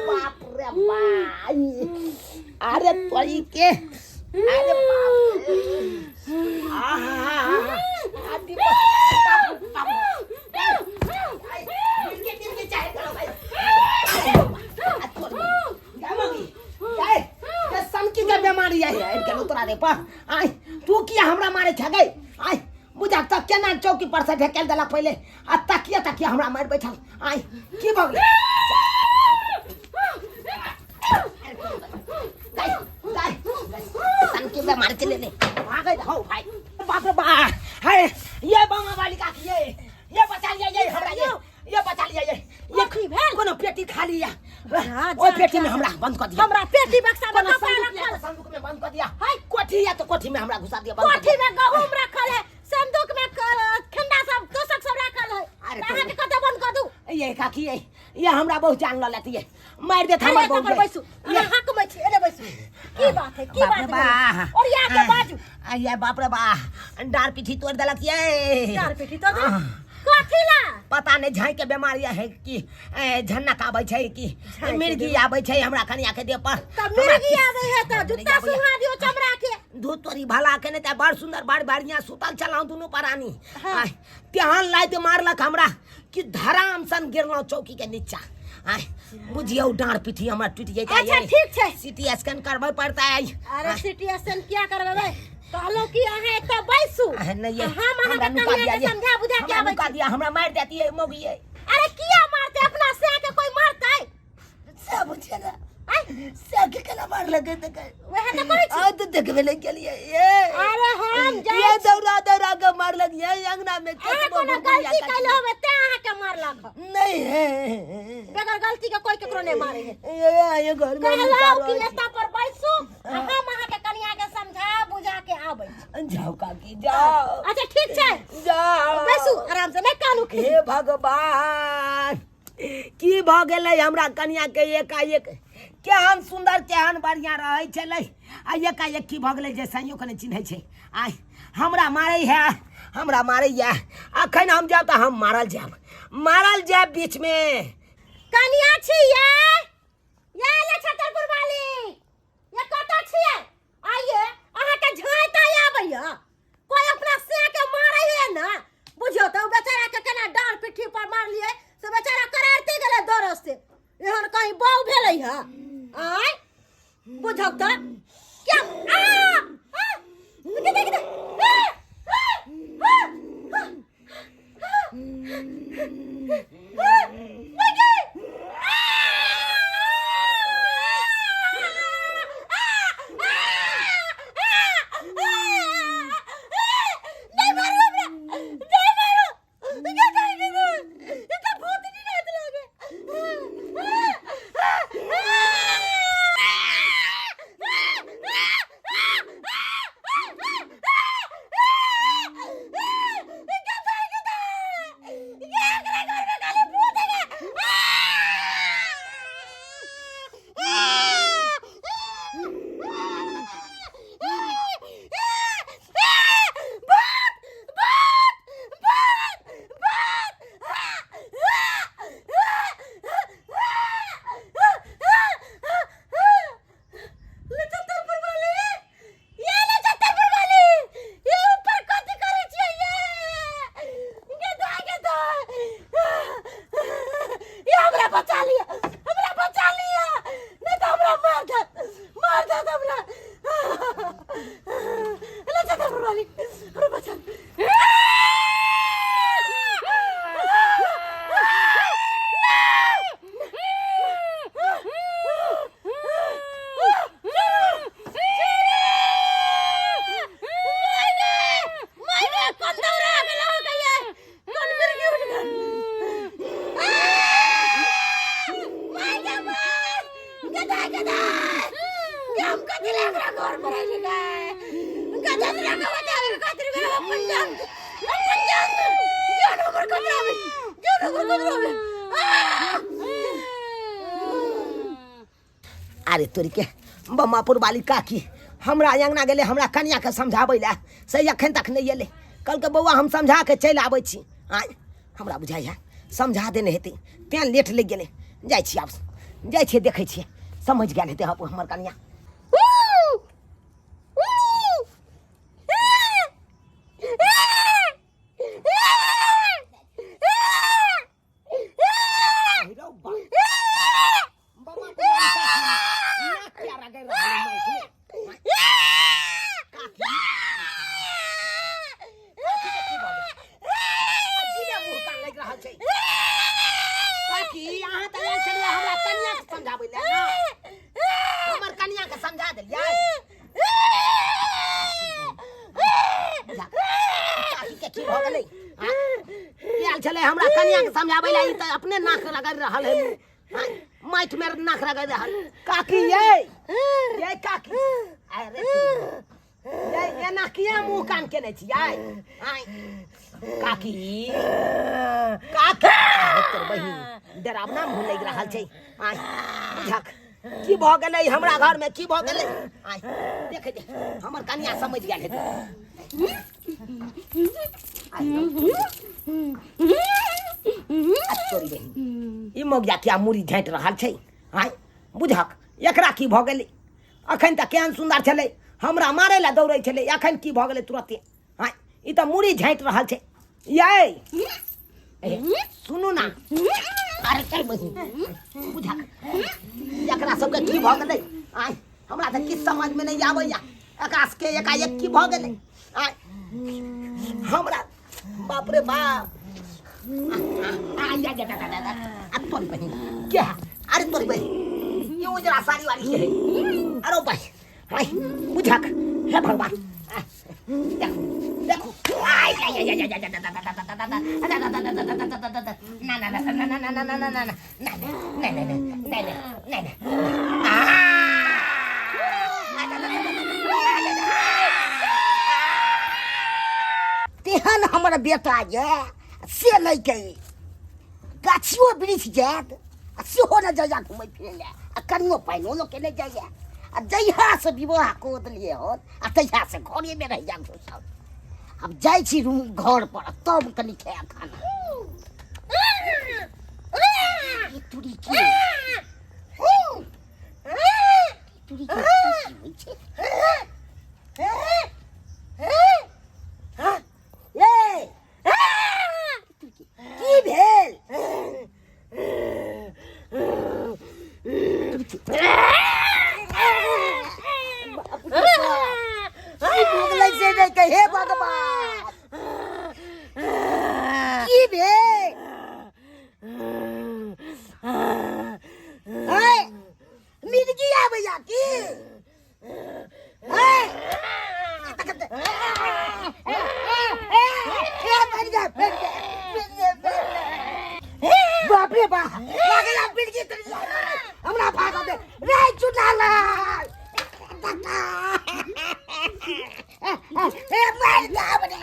बाप रे बाप, अरे तोरी के, अरे बाप रे, आहा, आदि बाप बाप, मिलके मिलके चाहे करो भाई। सनकी के बीमारी है, आबि गेलौ तोरा रे पर। आय, तू किया हमरा मारे छे गई? आय, बुझा तक केना चौकी पर से ढकेल देलक पहिले आ तकिया तकिया हमरा मारि बैठल। आय, की भऽ गेलै? गाय गाय, सनकी बीमारी चले ले भागै हौ भाई। बाप रे बा, हाय, ये बामा वाली काकी, ये बचा लिया, ये हमरा, ये बचा लिया, ये कथी भेल? कोनो पेटी खाली या जा, ओइ पेटी में जा। हमरा बंद कर दिया। हमरा पेटी बक्सा में कोनो कपड़ा संदूक या रखल तो संदूक में बंद कर दिया। हाय। कोठी या तो कोठी में हमरा घुसा दिया, बंद कर कोठी दिया। में गहूम रखल है, संदूक में खेंदा सब, तोशक सब रखल है। अरे अहाँ के कतऽ बंद कर दू? ये काकी, ये हमरा बहुत जान ल लेती है, मार देत अरे हमर एतऽ बहुत। पर बैसू, अहाँ हकमै छी, एने बैसू। की बात है, की बाप रे बात बा। है? और या के बाजू। आ, ये बाप रे बा, डार पीठी तोड़ देलक ये। चार पेटी तो दे। कथी ला? पता नहीं झाई के बीमारी है कि झन्नक आबै छै कि झाँइ के मिर्गी बीमारी। आबै छै हमरा कनिया के देह पर। तऽ हमरा मिर्गी किछु आबै है तऽ समझ नहि जूता आबैया। सुहा दियौ चमड़ा के। धूत तोरी भला के नहि तऽ बड़ सुंदर बड़ बढ़िया सुतल छलहुँ दुनू प्राणी। हाँ। आय, तेहन लाइत मारलक हमरा कि धराम सन गिरलहुँ चौकी के नीचा। आय, बुझियौ डाँड़ पीठी हमरा टूटि जेतै। अच्छा, ठीक छै। सिटी स्कैन करबै पड़तै। अरे सिटी स्कैन किया करबै? कहलहुँ कि अहाँ एतऽ बैसू। अहे, नहि ये, हम अहाँके हमरा नुका कनिया दिया के ये। समझा बुझा के हमरा आबै नुका छी। दिया, हमरा मारि देती ये मौगी ये। अरे किया मारते? अपना से के कोई मारतै? सब छै ना। आय, से के केना मार लगे त वएह तऽ कहै छी। आ तो देखबे नहीं केलिए ये। अरे हम जाइ ये दौड़ा दौड़ा के मारलक ये अंगना में। अहाँ केतबो कोनो गुड़गुड़िया गलती काटि। कैले होबै तें अहाँके मारलक। नहीं है। बगैर गलती के कोई केकरो नहीं मारे है। ये घर में कहलहुँ कि एतऽ पर बैसू आ हम अहाँके कनिया के समझा बुझा के आबै छी। जाओ काकी, जाओ। अच्छा ठीक छै। जाओ। बैसू आराम से, नहीं कानू। हे भगवान, की भऽ गेलै हमरा कनिया के एकाएक? केहन सुन्दर केहन बढ़िया रहै छलै आ एकाएक की भऽ गेलै जे सैयो के नहि चिन्है छै। आइ हमरा मारै है, हमरा मारैया। अखन हम जायब तऽ हम मारल जायब, मारल जायब बीचमे। कनिया छी ये, ये ले छतरपुर वाली, ये कतऽ छियै? आइए अहाँके झाँइ ताइ आबैया? कोई अपना से के मारे है ना, बुझियो तऽ ओ बेचारा के केना डाँड़ पिट्ठी पर मारलियै से बेचारा करारते गेलै दर्द से। एहन कहीं बहू भेलै है? आय, बुझब तऽ क्या आ आ देख देख देख, आ आ आ आ हमरा बचा लिया, हमरा बचा लिया, नहीं तो हमरा मार देत, मार देत हमरा। ले छतरपुर वाली, हमरा बचा। अरे तोरी के, बम्मापुर वाली काकी हमरा अंगना गेलै हमरा कनिया के समझाबै लए, से एखन तक नहि एलै। कहलकै बौआ हम समझा के चलि आबै छी। आँय, हमरा बुझाइए समझा देने हेतै तेँ लेट लागि गेलै। जाइ छी आब, जाइ छियै, देखै छियै समझि गेल हेतै हमर कनिया। हमर कनिया के समझा देलियै। काकी के की भऽ गेलै? आयल छलै हमरा कनिया के समझाबै लए, ई तऽ अपने नाक रगड़ि रहल है, माटि में नाक रगड़ि रहल। काकी ये, ये काकी, अरे ये एना किया मुँह कान केने छियै? आँय काकी, काकी, तोर बहिन डरावना मुँह लागि रहल छै। आँय बुझक की भऽ गेलै हमरा घरमे, की भऽ गेलै? आँय देख दे, हमर कनिया समझि गेल हेतै। तोरी बहिन, ई मौगिया किया मुड़ी झाँटि रहल छै? आँय बुझक एकरा की भऽ गेलै? अखन तऽ केहन सुन्दर छलै, हमरा मारै लए दौड़ै छलै, अखन की भऽ गेलै तुरते? आँय ई तऽ मुड़ी झाँटि रहल छै। यै सुनू ना, अरे चल बहिन, बुझक एकरा सबके की भऽ गेलै? आँय हमरा तऽ किछु समझमे नहि आबैया, एकरा सबके एकाएक की भऽ गेलै? आँय हमरा बाप रे बाप, आ तोरी बहिन के है? अरे तोरी बहिन, ये उजरा साड़ी वाली के है? अरे भाई हाय बुझक, हे भगवान, देखो देखो, आय आय आय आय आय ना ना ना ना ना ना ना ना ना ना ना ना ना ना ना ना। तेहन हमर बेटा यऽ से नहि के गाछियो वृक्ष जायत आ सेहो नहि जाइया घुमै फिरै लए, आ कनियो पानिओ लोकके नहि जाइया, आ जहियासँ विवाह कऽ देलियै हन आ तहियासँ घरेमे रहि जा घुसल। आब जाइ छी रूम घर पर, तब कनि खायब खाना। ई तुरी के तुरी के की होइ छै? ए की भेल? की भऽ गेलै से नहि कहे। हे भगवान, की भेल? है मिर्गी आबैया की? है बाप रे बाप, लागल मिर्गी हमरा, भागऽ दे रे चुनालाल। ए मार दे हमरे,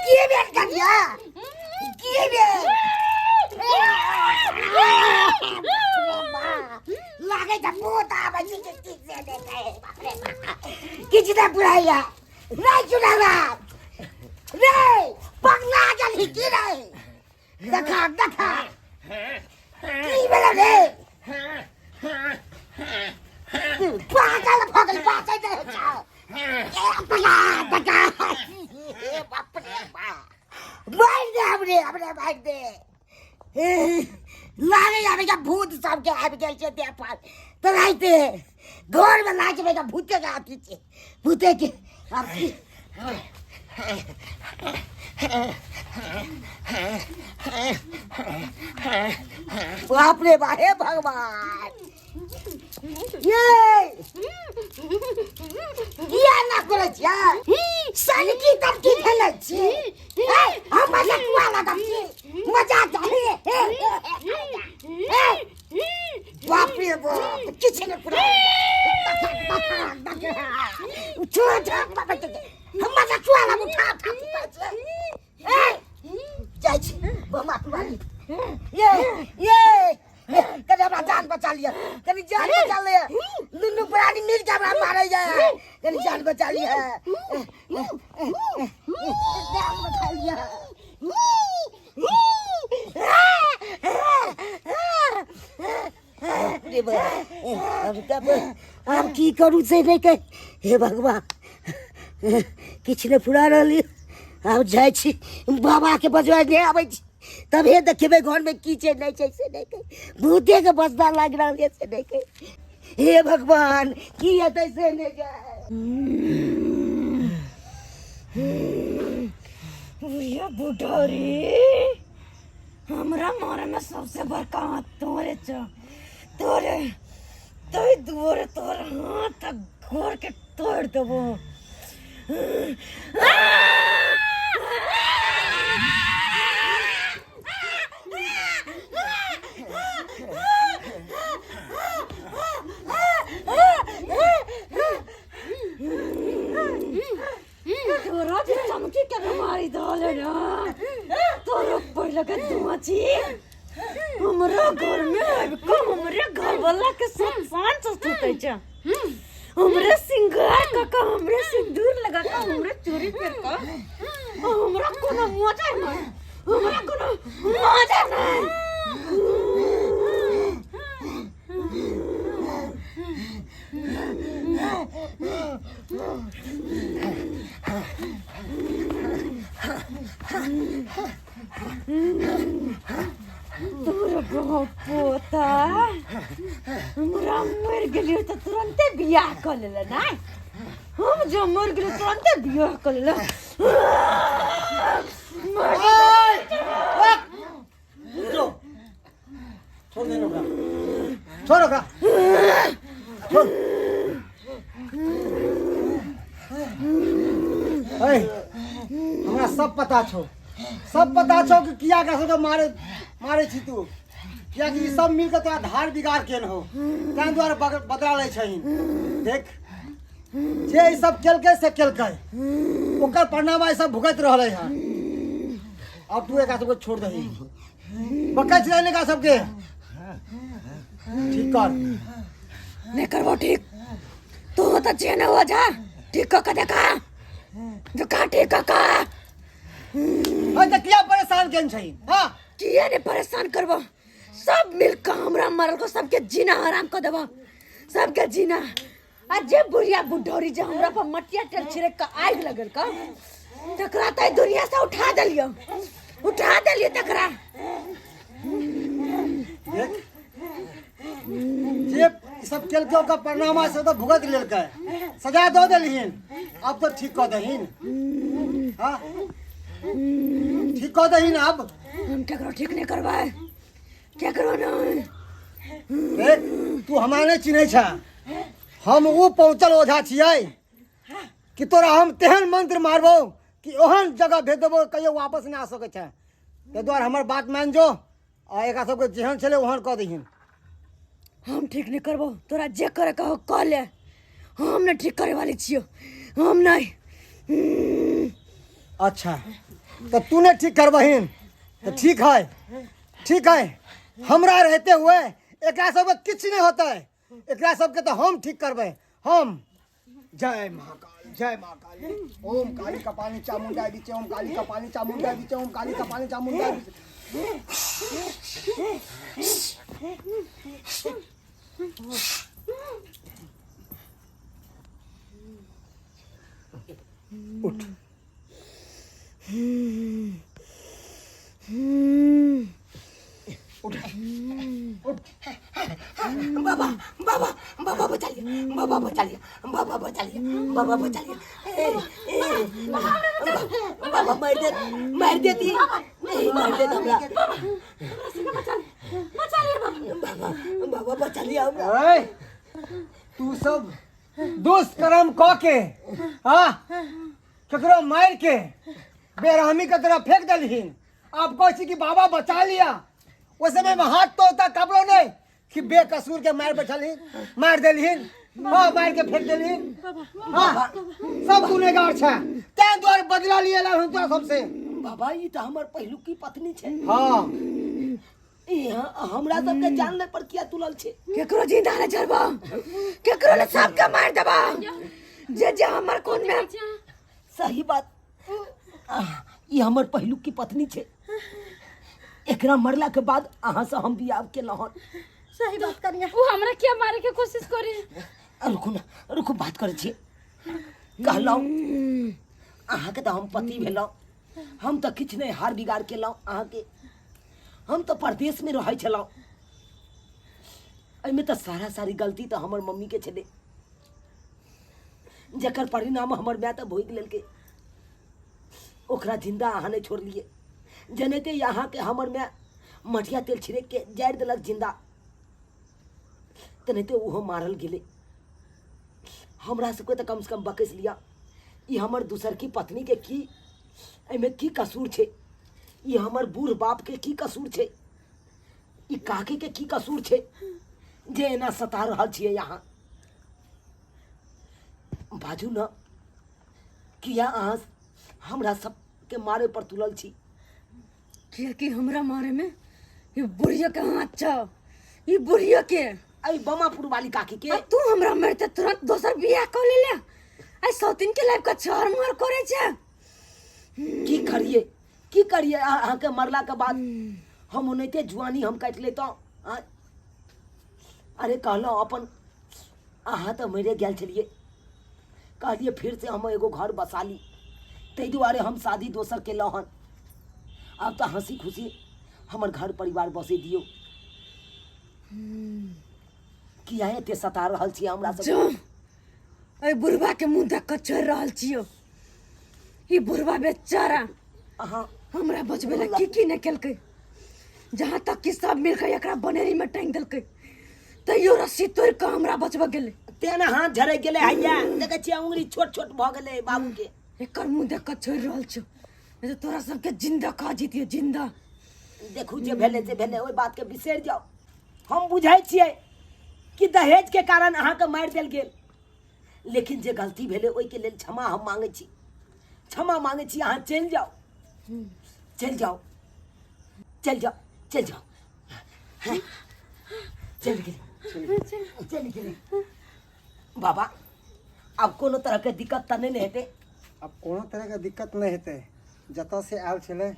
की भेल कनिया, की भेल? लागै छै भूत आबै छै कि की से देखै। बाप रे बाप, किछु नहि बुझाइया रे चुनालाल रे, पगला गेलही की रे? देखा देखा, की भेल रे? पागल भऽ गेल, बाजै नहि होइ छौ। ए पगला पगला, हे बाप रे बाप, मारि दे हमरे, हमरे मारि दे। लागे आबे के भूत सबके आबि गेल छै देह पर, तऽ राइते घरमे लागे के भूते के अथी छै, भूते के अथी। बाप रे बा, हे भगवान, ये किया ना करै छियै? सनकी तनकी खेलै छी? ए, हम मजाक कुआ लगब छी मजाक। हे हे हे, बाप रे बाप, किछु नहि पूरा। हम मजाक कुआ लगब, उठा उठा छियै। ए जाइ छी बमा पुरानी। ये ये, कनि हमरा जान बचा लिअ, कनि जान बचा लिअ, दुनू प्राणी मिल के हमरा मारै जाय, कनि जान बचा लिअ, जान बचा लिअ। रे बा, अब तब आब की करू से नहि कह हे भगवान किछु नहि फुरा रहल यऽ। आब जाइ छी बाबाके बजबा नहि आबै छी तभे देखेबै घरमे की छै नहि छै से नहि कह भूतेके बसदा लागि रहल यऽ से नहि कह हे भगवान की हेतै से नहि जाय बुढ़िया बुढ़ारी हमरा मारे में सबसे बड़का हाथ तोरे छ तोरे तोय दुआरे तोर हाथ आ गोड़ के तोड़ देबो। तोरा जे चमकी के बीमारी धले ना तोरो पहिले के धुआं छी हमरा घर में आबि कऽ हमरे घर वाला के साथ सांझ से सुतै छै हमरे सिंगार कऽ कऽ हमरे सिंदूर लगा कऽ हमरे चूड़ी पहिर कऽ हमरा कोनो मजा नहि हमरा कोनो मजा नहि। तोर पोता हमरा मरि गेलियो तऽ तुरन्ते बियाह कऽ लेले नहि हम जो मरि गेलियो तुरन्ते बियाह कऽ लेले। छोड़ दे ओकरा, छोड़ ओकरा, छोड़। ऐ, हमरा सब पता छौ, सब पता छौ कि किया एकरा सबके मारे मारे छी तू, कियाकि ई सब मिलके तोरा धार बिगाड़ केन हो, ताहि दुआरे बदला लै छहिन। देख जे ई सब केलकै से केलकै, ओकर परिणाम ई सब भुगति रहलै हँ। अब तू एकरा सबके छोड़ दही, बकै छै एकरा सबके ठीक कर। नहि करबो ठीक, तू तऽ जे नहि हो जा ठीक कऽ के देखा, देखा ठीक कऽ के। अरे तऽ किया परेशान केन छही? हाँ किया नहि परेशान करबो, सब मिल कऽ हमरा मरल को सबके जीना हराम कऽ देबो, सबके जीना। आ जे बुढ़िया बुढ़ौरी जे हमरा पर मटिया तेल छिड़क कऽ आगि लगल कऽ तकरा तऽ दुनिया से उठा देलियो, उठा देलियो तकरा। देख जे सब केलकै ओकर परिणाम से तऽ भुगत लेलकै, सजा दऽ देलहिन, अब तऽ ठीक कऽ दहीन। हाँ ठीक कऽ दहीन। अब हम केकरो ठीक नहि करबै, केकरो नहि। देख तू हमरा नहि चिन्है छ, हम ओ पहुँचल ओझा छियै कि तोरा हम तेहन मंत्र मारबौ कि ओहन जगह भेज देबौ कहियो वापस नहि आ सकै छै। ताहि दुआरे हमर बात मानि जो आ एकरा सबके जेहन छलै ओहन कऽ दहीन। हम ठीक नहि करबौ, तोरा जे करे कहो कऽ ले, हम नहि ठीक करे वाली छियौ, हम नहि। अच्छा तऽ तू नहि ठीक करबहीन तऽ ठीक है, ठीक है, हमरा रहते हुए एकरा सबके किछु नहि होतै, एकरा सबके तऽ हम ठीक करबै हम। जय महाकाल, जय महाकाली, ओम काली कपाली चामुंडा बिचे, ओम काली कपाली चामुंडा बिचे, ओम काली कपाली चामुंडा बिचे। उठ उठ उठ। बाबा बाबा बाबा बचा लिया, बाबा बचा लिया, बाबा बचा लिया, बाबा बचा लिया। ए, ए, बाबा मार दे, मार देती, नहीं मार दे हमरा। बाबा बाबा बचा लिया हमरा। ए, तू सब दुष्कर्म क के हाँ ककरो मार के बेरहमी के तरह फेंक देलहिन, आप कहै छी कि बाबा बचा लिया। ओहि समय में हाथ तो होता कपड़ो नहीं कि बेकसूर के मार बैठलहिन, मार देलहिन, हाँ मार के फेंक देलहिन। हाँ सब गुनेगार छै, तैं दुआरे बदला लिए ला हम तोरा सबसे। बाबा ई तऽ हमर पहिलुकी पत्नी छै। हाँ ई हमरा सबके जानले पर किया तुलल छै? केकरो जिंदा नहि छोड़बो, केकरो ने सबके मार देबो, जे जे हमर खून में। सही बात, ई हमर पहिलुकी पत्नी छै। एकरा मरला के बाद अहाँ से हम बियाह केलहुँ हन। सही बात कनिया। उ हमरा किया मारे के कोशिश करे? रुकू ना, रुकू, बात करै छी। कहलहुँ अहाँके तऽ हम पति भेलहुँ, हम तऽ किछु नहि हार बिगाड़ केलहुँ अहाँके। हम तऽ परदेशमे रहै छलहुँ, एहिमे तऽ सारा सारी गलती तऽ हमर मम्मीके छलै, जकर परिणाम हमर माय तऽ भोगि लेलकै। ओकरा जिंदा अहाँ नहि छोड़लियै, जेनाहिते अहाँके हमर माय मटिया तेल छिड़क के जारि देलक जिंदा, तेनाहिते ओहो मारल गेलै। हमरा सबके तऽ कमसँ कम बकसि लिअ, ई हमर दोसरकी पत्नीके की एहिमे की कसूर छै? ई हमर बूढ़ बापके की कसूर छै? ई काकीके की कसूर छै जे एना सता रहल छियै अहाँ? बाजू ने, किया अहाँ हमरा सबके मारे पर तुलल छी? कियाकि हमरा मारे में ई बुढ़िया के हाथ छौ, ई बुढ़िया के, एहि बमापुर वाली काकी के। आ तू हमरा मारते तुरंत दोसर बियाह कऽ लेले, आ सौतीन के लाइफ के छर मार करे छै। की करिए, की करिए? अहाँके मरला के बाद हम ओनाहिते जुआनी हम काटि लेतहुँ। अरे कहलहुँ अपन अहाँ तऽ मरे गेल छलियै, कहलियै फिर से हम एगो घर बसा ली, ताहि दुआरे हम शादी दोसर केलहुँ हन। आब तऽ हँसी खुशी हमर घर परिवार बसै दियौ। किया एते सता रहल छी हमरा सब? जो एहि बुढ़वा के मुंह देख कऽ चढ़ि रहल छियौ। ई बुढ़वा बेचारा अहाँ हमरा बचबै लए की की नहि केलकै, जहाँ तक कि सब मिलके एकरा बनेरी में टांगि देलकै, तैयो रस्सी तोड़ि कऽ हमरा बचबऽ गेलै। तेना हाथ झरकि गेलै, हैया देखै छियै उंगली छोट छोट भऽ गेलै बाबू के। एकर मुंह देख कऽ छोड़ि रहल छियौ, नहीं तऽ तोरा सबके जिंदा खा जितियो जिंदा। देखू जे भेलै से भेलै, ओहि बातके बिसरि जाउ। हम बुझै छियै कि दहेजके कारण अहाँके मारि देल गेल, लेकिन जे गलती भेलै ओहिके लेल क्षमा हम मांगै छी, क्षमा मांगै छी। अहाँ चलि जाउ, चलि जाउ, चलि जाउ, चलि जाउ। हाँ, चलि गेलै, चलि गेलै। बाबा, आब कोनो तरहके दिक्कत तऽ नहि ने हेतै? आब कोनो तरहके दिक्कत नहि हेतै। जतऽ से आयल छलै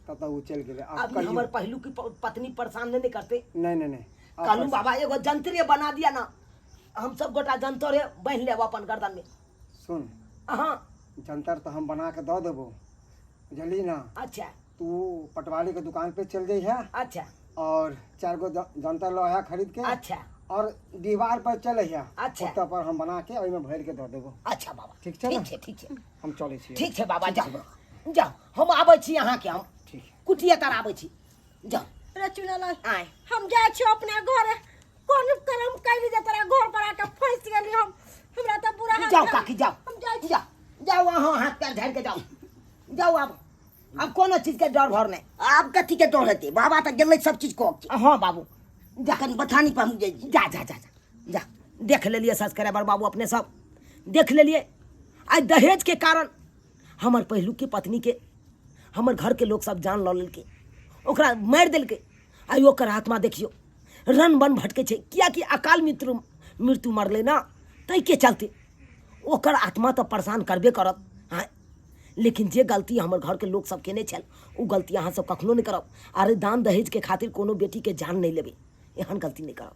ततऽ ओ चलि गेलै। आब आब कहियौ। हमर पहिलुक पत्नी परेशान नहि ने करतै? नहि नहि नहि। आब कहलहुँ बाबा, एगो जंत्रे बना दिया ना, हम सब गोटा जंतरे बान्हि लेब अपन गर्दन में। सुन। हाँ। जंतर तऽ हम बना के दऽ देबो, बुझलिही ना? अच्छा। तू पटवारी के दुकान पे चल जइहे। अच्छा। और 4 गो जंतर लऽ आया खरीद के। अच्छा। और दीवार पर चल अइहे। अच्छा। ओतऽ पर हम बना के ओहिमे भरि के दऽ देबो। अच्छा बाबा। ठीक छै ना? ठीक छै, ठीक छै। हम चलै छी। ठीक छै बाबा, जाउ जाउ, हम आबै छी अहाँके, हम ठीक। कुटिया तर आबै छी, जाउ। रे चुनालाल, आय। हम जाइ छी अपना घरे। कोन कर्म कैली जे तोरा घर पर आके फंसि गेली हम? हमरा तऽ बुरा हाल जाउ भेल। काकी, जाउ। हम जाइ छी। जाउ जाउ, अहाँ हाथ पैर झाड़ि के जाउ, जाउ। आब कोनो चीज के डर भर नहि। आब कथी के डर हेतै? बाबा तऽ गेलै सब चीज कऽ के। हाँ बाबू, जा। कनि बथानी पर हम जाइ छी। जा जा जा जा जा। देख लेलियै सब्सक्राइबर बाबू, अपने सब देख लेलियै। आइ दहेज के कारण हमर पहिलुके पत्नी के हमर घर के लोग सब जान लऽ लेलकै, ओकरा मारि देलकै। आइ ओकर आत्मा देखियौ रन बन भटकै छै, कियाकि अकाल मृत्यु मृत्यु मरलै ना, ताहिके चलते ओकर आत्मा तऽ परेशान करबे करत। हाँ, लेकिन जे गलती हमर घरके लोक सब केने छल, ओ गलती अहाँ सब कखनो नहि करब। अरे दान दहेजके खातिर कोनो बेटीके जान नहि लेबै, एहन गलती नहि करब।